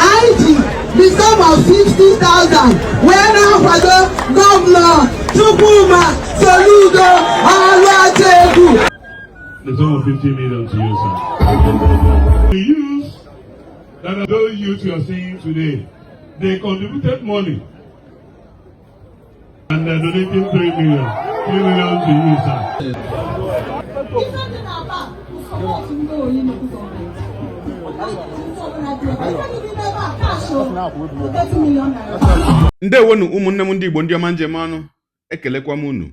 Anyị ji the sum of 50,000 wee na-akwado Gọvanọ Chukwuma Soludo Ọlụachiegwu. The sum of 50 million to you, sir. The youths that are those youths you are seeing today, they contributed money and they're donating 3 million. 3 million to you, sir. Ife dị n'Aba bụ support ndị Oyi local gọọmenti. Ife dị n'ebe a cash o, 30 million naira. Ndewonu, ụmụnne m ndị Igbo, ndị ọma njem ọnụ. Ekelekwa m unu.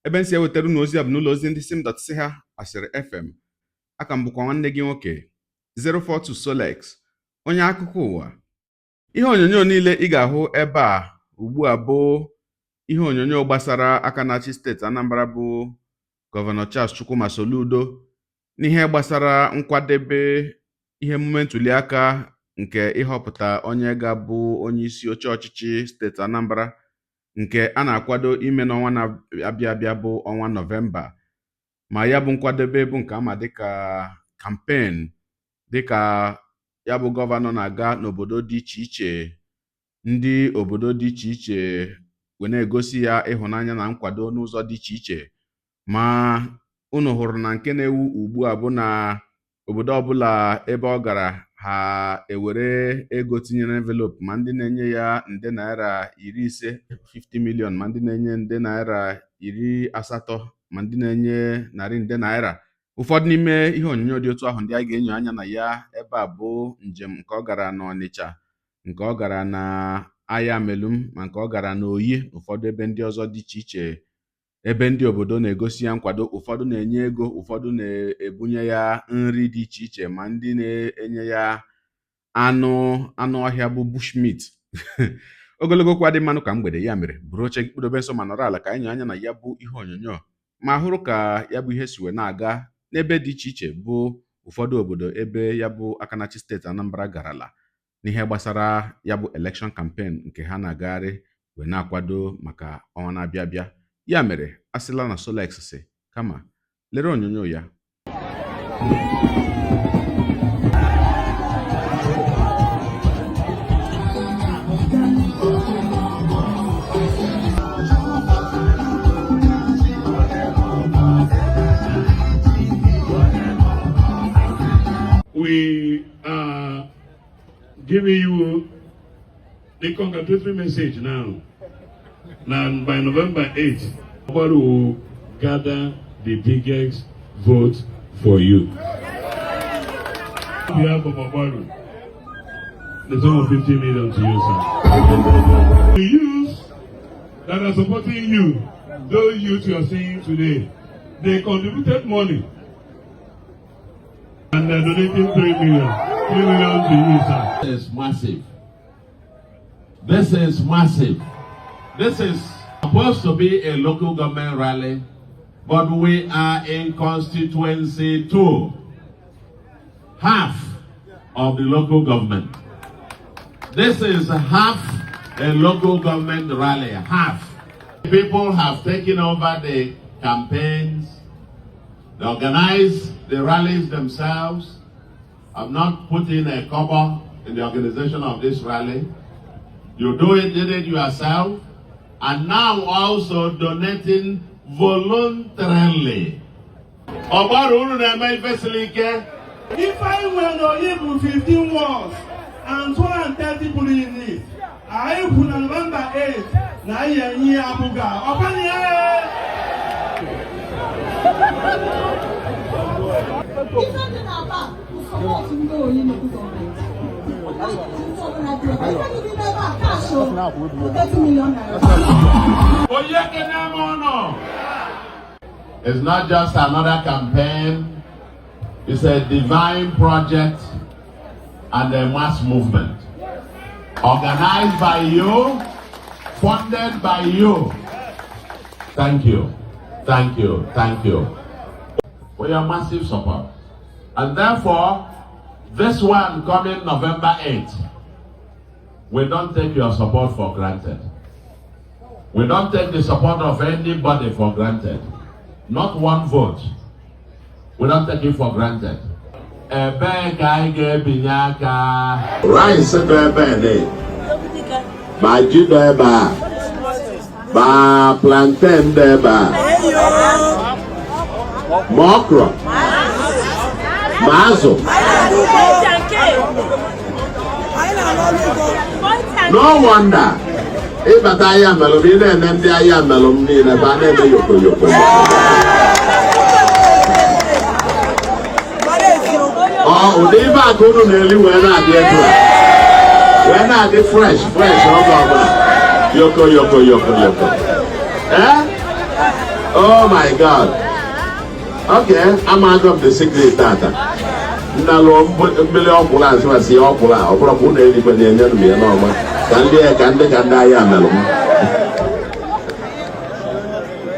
Ebe m si ewetara unu ozi a bụ n'ụlọ ozi ndị si m dọtịsị ha Asịrị FM. Aka m bụkwa nwanne gị nwoke 042 Solex, onye akụkọ ụwa. Ihe onyonyo niile ị ga-ahụ ebe a ugbu a bụ ihe onyonyo gbasara aka na-achị steeti Anambra, bụ Gọvanọ Charles Chukwuma Soludo, n'ihe gbasara nkwadebe ihe emume ntụliaka nke ịhọpụta onye ga-abụ onye isi oche ọchịchị steeti Anambra, nke a na-akwado ime n'ọnwa na-abịa abịa, bụ ọnwa Nọvemba. Ma ya bụ nkwadebe bụ nke ama dịka campaign, dịka ya bụ gọvanọ na-aga n'obodo dị iche iche, ndị obodo dị iche iche wee na-egosi ya ịhụnanya na nkwado n'ụzọ dị iche iche. Ma unu hụrụ na nke na-ewu ugbu a bụ na obodo ọbụla ebe ọ gara, ha ewere ego tinye na envelope, ma ndị na-enye ya nde naira 50, 50 million, ma ndị na-enye nde naira 80, ma ndị na-enye narị nde naira. Ụfọdụ n'ime ihe onyonyo dị otu ahụ ndị anyị ga-enyo anya na ya ebe a bụ njem nke ọ gara n'Ọnịcha, nke ọ gara na Ayamelum, ma nke ọ gara n'Oyi na ụfọdụ ebe ndị ọzọ dị iche iche, ebe ndị obodo na-egosi ya nkwado. Ụfọdụ na-enye ego, ụfọdụ na-ebunye ya nri dị iche iche, ma ndị na-enye ya anụ anụ ọhịa bụ bushmeat. Ogologo okwu adị mmanụ ka mgbede. Ya mere, buru oche gị, kpụdobe nso ma nọrọ ala ka anyị nyoo anya na ya bụ ihe onyonyo, ma hụrụ ka ya bụ ihe si wee na-aga n'ebe dị iche iche, bụ ụfọdụ obodo ebe ya bụ aka na-achị steeti Anambra garala n'ihe gbasara ya bụ election campaign nke ha na-agagharị wee na-akwado maka ọnwa na-abịa abịa. Ya mere, asịla na Solex si, kama lere onyonyo ya. We are giving you the congratulatory message now. And by November 8th, Ogbaru will gather the biggest vote for you. On behalf of Ogbaru, the sum of 50 million to you, sir. The youths that are supporting you, those youths you are seeing today, they contributed money and they're donating 3 million. 3 million to you, sir. This is massive. This is massive. This is supposed to be a local government rally, but we are in constituency 2, half of the local government. This is half a local government rally, half. People have taken over the campaigns, they organize the rallies themselves. I've not put in a cover in the organization of this rally. You do it, did it yourself, and now also donating voluntarily. Ọgbara unu na-eme ife siri ike. Ife anyị nwere n'Oyi bụ 15 wards and 230 polling units. Anyị kwu na November 8 na anyị enye ya APGA. Ọkwanye! Ife dị n'Aba bụ support ndị Oyi local gọọmenti. Ife dị n'ebe a cash o, 30 million naira. Onye kene m ụnụ. It's not just another campaign. It's a divine project and a mass movement. Organized by you, funded by you. Thank you. Thank you. Thank you for your massive support. And therefore, this one coming November 8th, we don't take your support for granted. We don't take the support of anybody for granted. Not one vote. We don't take it for granted. Ebee ka anyị ga-ebinye aka? Rice nọ ebe a ne, ma ji nọ ebe a, ma plantain nọ ebe a, ma okra, ma azụ. No wonder ịbata Ayamelụm, ị na-eme ndị Ayamelụm niile ba na-eme yoko yoko. Ọ ụdị ife a ka unu na-eli wee na-adị etu a, wee na-adị fresh fresh oge ọbụla, yoko yoko yoko yoko. Eh? Oh my God. Okay, amago m the secret tata. Nnalụ mmiri ọkwụrụ a nsị ya ọkwụrụ a, ọ bụrụ ka unu elikwe na-enye m ya n'ọma ka ndị ka ndị ka ndị Ayamelụm.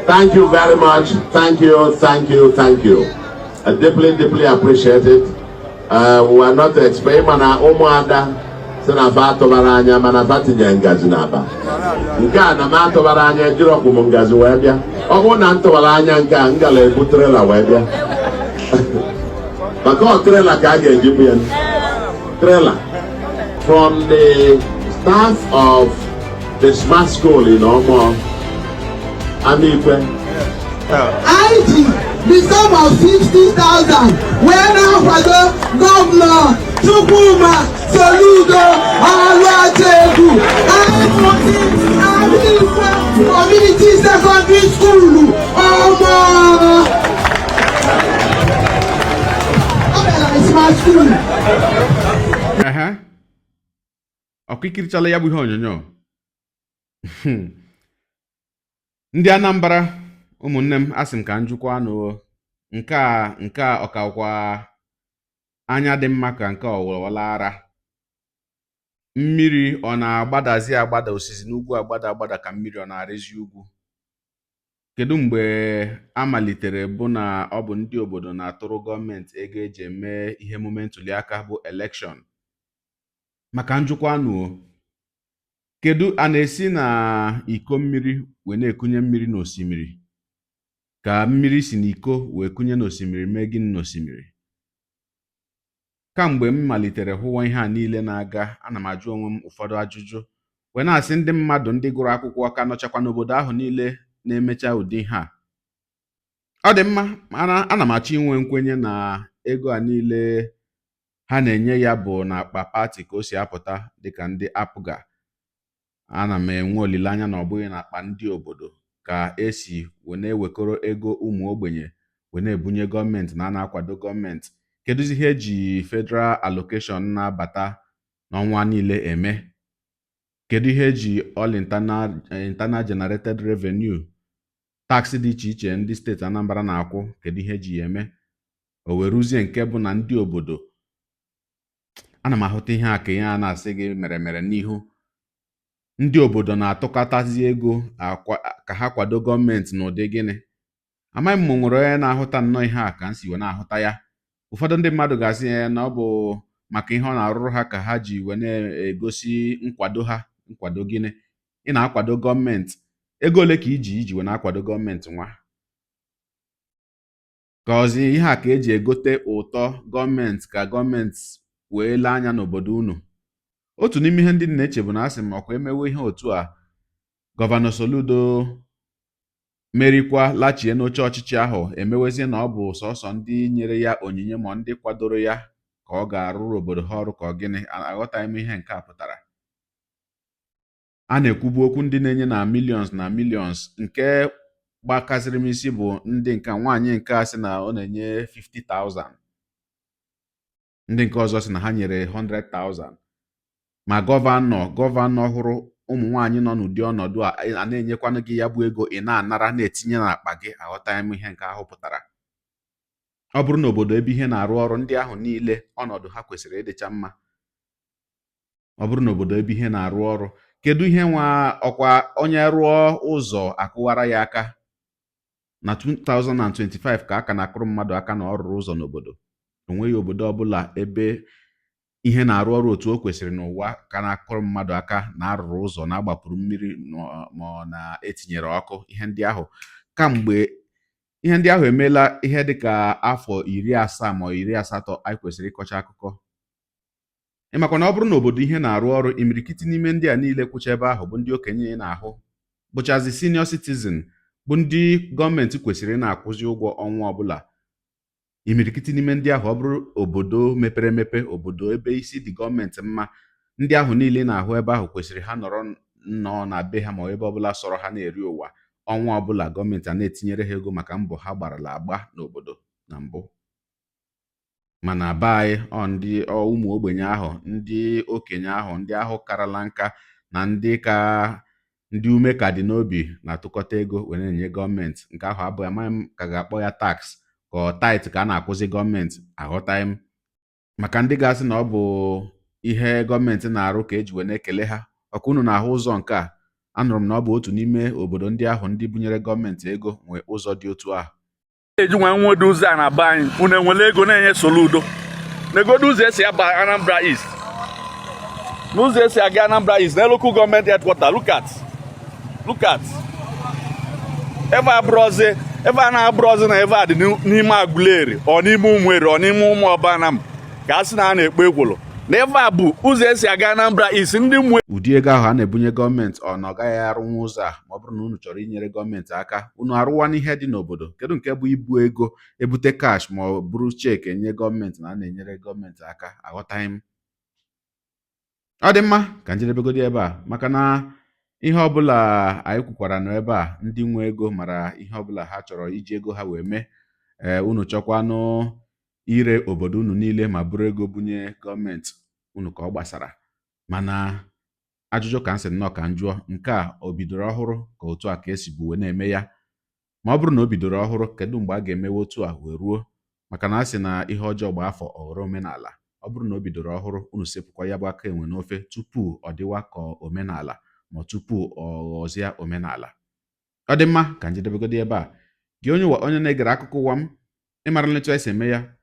Thank you very much. Thank you, thank you, thank you. I deeply, deeply appreciate it. We are not expecting mana ụmụada si na fa atụbara anya mana fa tinye ngazi n'akpa. Nke a na m atụbara anya ejirọkwu m ngazi wee bịa. Ọ bụrụ na m tụbara anya nke a, m gara ebu trailer wee bịa. Maka ọ trailer ka a ga-eji bu ya. Trailer. From the staff of the smart school in Omor, Amikwe. Anyị ji the sum of 50,000 wee na-akwado Gọvanọ Chukwuma Soludo Ọlụachiegwu. Anyị bụ ndị Amikwe Community Secondary School Omor. Ọ bịara smart school. Ehe, ọkwa ikirichala ya bụ ihe onyonyo. Ndị Anambra, ụmụnne m, asị m ka m jụkwanụ, nke a ọkakwa anya dị mma ka nke ọwụwala ara mmiri ọ na-agbadazi agbada osisi n'ugwu agbada agbada ka mmiri ọ na-arịzi ugwu? Kedu mgbe a malitere bụ na ọ bụ ndị obodo na-atụrụ gọọmenti ego eji eme ihe emume ntụliaka bụ election? Maka njụkwanụ, kedu a na-esi na iko mmiri wee na-ekunye mmiri n'osimiri, ka mmiri si n'iko wee kunye n'osimiri mee gịnị n'osimiri? Kamgbe m malitere hụwa ihe a niile na-aga, ana m ajụ onwe m ụfọdụ ajụjụ wee na-asị ndị mmadụ, ndị gụrụ akwụkwọ ka nọchakwa n'obodo ahụ niile na-emecha ụdị ihe a. Ọ dị mma, mana ana m achọ inwe nkwenye na ego a niile ha na-enye ya bụ n'akpa party ka o si apụta, dịka ndị APGA. Ana m enwe olileanya na ọ bụghị n'akpa ndị obodo ka esi wee na-ewekọrọ ego ụmụ ogbenye wee na-ebunye gọọmenti na a na-akwado gọọmenti. Kedụzi ihe eji federal allocation na-abata n'ọnwa niile eme? Kedu ihe eji all internal generated revenue, tax dị iche iche ndị steeti Anambra na-akwụ, kedu ihe eji ya eme? O wee ruzie nke bụ na ndị obodo, ana m ahụta ihe a ka ihe a na-asị gị mere mere n'ihu, ndị obodo na-atụkọtazi ego ka ha kwado gọọmenti n'ụdị gịnị? Amaghị m ma o nwere onye na-ahụta nnọọ ihe a ka m si wee na-ahụta ya. Ụfọdụ ndị mmadụ ga-asị ya na ọ bụ maka ihe ọ na-arụrụ ha ka ha ji wee na-egosi nkwado ha. Nkwado gịnị ị na-akwado gọọmenti? Ego ole ka iji iji wee na-akwado gọọmenti nwa? Ka ọzi ihe a ka eji egote ụtọ gọọmenti ka gọọmenti wee lee anya n'obodo unu? Otu n'ime ihe ndị m na-eche bụ na asị m ọkwa emewe ihe otu a, Gọvanọ Soludo merikwa lachie n'oche ọchịchị ahụ, emewezie na ọ bụ sọsọ ndị nyere ya onyinye ma ndị kwadoro ya ka ọ ga-arụrụ obodo ha ọrụ, ka ọ gịnị? Aghọtaghị m ihe nke a pụtara. A na-ekwubu okwu ndị na-enye na millions na millions. Nke gbakasịrị m isi bụ ndị nke nwaanyị nke a sị na ọ na-enye 50,000, ndị nke ọzọ sị na ha nyere 100,000. Ma gọvanọ hụrụ ụmụ nwaanyị nọ n'ụdị ọnọdụ a, a na-enyekwanụ gị ya bụ ego, ị na-anara na-etinye n'akpa gị. Aghọtaghị m ihe nke ahụ pụtara. Ọ bụrụ na obodo ebe ihe na-arụ ọrụ, ndị ahụ niile ọnọdụ ha kwesịrị ịdịcha mma. Ọ bụrụ na obodo ebe ihe na-arụ ọrụ, kedu ihe nwa ọkwa onye rụọ ụzọ akụwara ya aka na 2025 ka aka na-akụrụ mmadụ aka na ọ rụrụ ụzọ n'obodo? Onweghị obodo ọbụla ebe ihe na-arụ ọrụ otu o kwesịrị n'ụwa ka na-akụrụ mmadụ aka na arụrụ ụzọ, na-agbapụrụ mmiri, ma ọ na-etinyere ọkụ. Ihe ndị ahụ kamgbe. Ihe ndị ahụ emeela ihe dịka afọ 70 ma 80 anyị kwesịrị ịkọcha akụkọ. Ị makwa na ọ bụrụ na obodo ihe na-arụ ọrụ, imirikiti n'ime ndị a niile kwụcha ebe ahụ bụ ndị okenye ị na-ahụ bụchazi senior citizen, bụ ndị gọọmenti kwesịrị ị na-akwụzi ụgwọ ọnwa ọbụla. Imirikiti n'ime ndị ahụ, ọ bụrụ obodo mepere emepe, obodo ebe isi dị gọọmenti mma, ndị ahụ niile na-ahụ ebe ahụ kwesịrị ha nọrọ nnọọ na be ha ma ebe ọbụla sọrọ ha na-eri ụwa. Ọnwa ọbụla, gọọmenti a na-etinyere ha ego maka mbọ ha gbarala agba n'obodo na mbụ. Mana be anyị, ọ ndị ụmụ ogbenye ahụ, ndị okenye ahụ, ndị ahụ karala nka na ndị ka ndị ume ka dị n'obi na-atụkọta ego wee na-enye gọọmenti. Nke ahụ abụghị, amaghị m ka ga-akpọ ya tax ka ọ tithe ka a na-akwụzi gọọmenti, aghọtaghị m. Maka ndị ga-asị na ọ bụ ihe gọọmenti na-arụ ka eji wee na-ekele ha, ọka unu na-ahụ ụzọ nke a. Anụrụ m na ọ bụ otu n'ime obodo ndị ahụ ndị bunyere gọọmenti ego nwee ụzọ dị otu ahụ. Eji nwee nwedo ụzọ a na be anyị. Unu enwere ego na-enye Soludo negodo ụzọ esi aba Anambra East, n'ụzọ esi aga Anambra East na local government headquarter. Look at, look at ebe abụrọzi, ebe a na-abụrọzi na ebe a dị n'ime Aguleri, ọ n'ime Ụmụeri, ọ n'ime ụmụ Ọbanam, ka a sị na a na-ekpo ekwolo na ebe a bụ ụzọ esi aga Anambra East, ndị mmụ. Ụdị ego ahụ a na-ebunye gọọmenti, ọ na ọ gaghị arụnwu ụzọ a? Ma ọ bụrụ na unu chọrọ inyere gọọmenti aka, unu arụwa n'ihe dị n'obodo. Kedu nke bụ ibu ego ebute cash ma ọ bụrụ cheque enye gọọmenti na a na-enyere gọọmenti aka? Aghọtaghị m. Ọ dị mma, ka njedebegodi ebe a, maka na ihe ọbụla anyị kwukwara nọ ebe a, ndị nwe ego mara ihe ọbụla ha chọrọ iji ego ha wee mee. Ee, unu chọkwanụ ire obodo unu niile ma bụrụ ego bunye gọọmenti unu, ka ọ gbasara. Mana ajụjụ ka m sị nnọọ ka m jụọ, nke a o bidoro ọhụrụ, ka otu a ka esi bụ wee na-eme ya? Ma ọ bụrụ na o bidoro ọhụrụ, kedu mgbe a ga-emewe otu a wee ruo? Maka na a sị na ihe ọjọọ gba afọ, ọ ghọrọ omenala. Ọ bụrụ na o bidoro ọhụrụ, unu sepụkwa ya bụ aka enwe n'ofe tupu ọ dịwa ka omenala, ma tupu ọ ghọzie omenala. Ọ dị mma, ka njedebegodi ebe a. Gị onye ụwa, onye na-egere akụkọ ụwa m, ịmara nletu anyị si eme ya,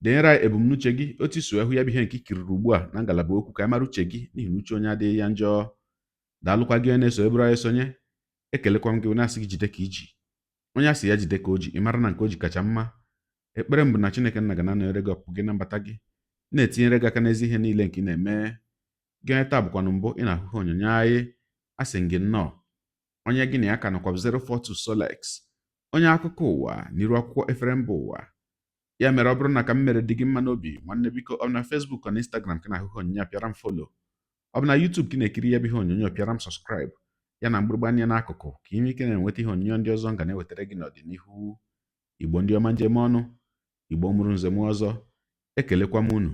denyere anyị ebumnuche gị, otu isi hụ ya bụ ihe nke ikiriri ugbu a na ngalaba okwu, ka anyị mara uche gị, n'ihi na uche onye adịghị ya njọ. Daalụkwa gị onye na-eso eburu anyị sonye. Ekelekwa m gị, na-asị gị jide ka iji. Onye asị ya jide ka o ji, ị mara na nke o ji kacha mma. Ekpere m bụ na Chineke nna ga na-anọnyere gị, ọpụpụ gị na mbata gị, na-etinyere gị aka n'ezi ihe niile nke ị na-eme. Gị onye taa bụkwanụ mbụ ị na-ahụ ihe onyonyo anyị, asị m gị nnọọ. Onye gị na ya ka nọkwa 042 Solex, onye akụkọ ụwa n'iru akwụkwọ efere mba ụwa. Ya mere, ọ bụrụ na ka m mere dị gị mma n'obi, nwanne, biko, ọ bụ na Facebook, ọ na Instagram ka na-ahụ ihe onyonyo a, pịara m follow. Ọ bụ na YouTube ka ị na-ekiri ya bụ ihe onyonyo, pịara m subscribe, ya na mgbịrịgba anya n'akụkụ, ka ime ike na-enweta ihe onyonyo ndị ọzọ m ga na-ewetara gị n'ọdịnihu. Igbo ndị ọma, njem ọnụ, Igbo mụrụ nzem ọzọ, ekelekwa m unu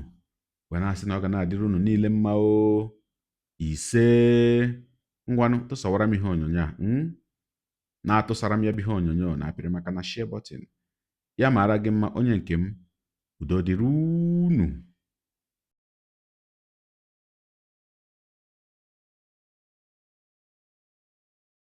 wee na-asị na ọ ga na-adịrị unu niile mma o. Ise. Ngwanụ, tụsawara m ihe onyonyo a, na-atụsara m ya bụ ihe onyonyo na apịrị maka na share button. Ya mara gị mma, onye nke m. Udo dịrị unu.